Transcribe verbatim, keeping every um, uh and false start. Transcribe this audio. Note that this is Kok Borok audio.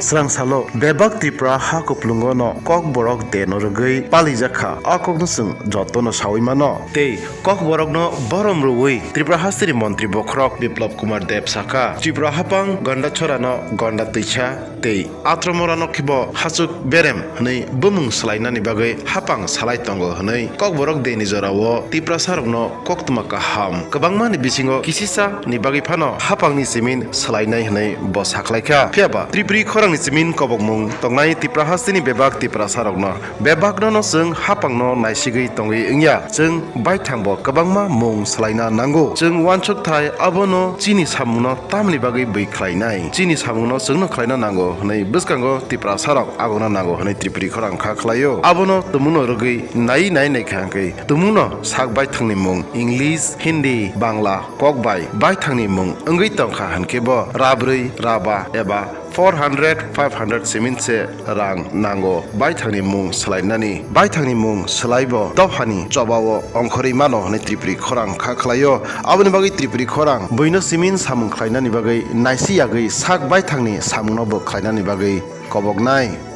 Srang salo bebak Tripura ha kuplungo no Kokborok de no rwgwi palijak kha, a kokno chwng joto no sawi mano. Tei Kokborok no borom rwui Tripura hasteni montri bokhorok Biplab Kumar Deb sakha, Tripura hapang Gandachora no Ganda twisa tei Atromora no khibo Hachuk Berem hwnwi bumung swlainani bagwi hapang salai tongo hwnwi Kokborok de ni jorao Tiprasa rokno koktwma kaham. Kwbangma ni bisingo kisisa ni bagwi phano hapangni simin swlainai hwnwi bo saklaikha. Phiyaba Tripuri khorangni simin kobokmung tongnai Tipra hasteni bebak Tiprasa rokno. Bebakno no chwng hapangno naisigwi tongwi wngya. Chwng baithangbo kwbangma mung swlaina nango. Chwng uansukthai abono chini samungno tamni bagwi bwi khlainai. Chini samungno chwngno khlaina nango hwnwi bwskango Tiprasa rok abono nango hwnwi Tripuri khorang kha khlaio. Abono tumungno rwgwi nai nai naikha hwnkhe tumungno sak baithangni mung English, Hindi, Bangla kok bai baithangni mung wngwi tongkha hwnkhe bo rabrwi, raba eba four hundred, five hundred simin se rang nango baithangni mung swlainani. Baithangni mung swlaibo dophani chobao ongkhorwi mano hwnwi Tripuri khorang kha khlaio. Aboni bagwi Tripuri khorang buino simin samung khlainani bagwi naisi yagwi sak baithangni samungno bo khlainani bagwi koboknai.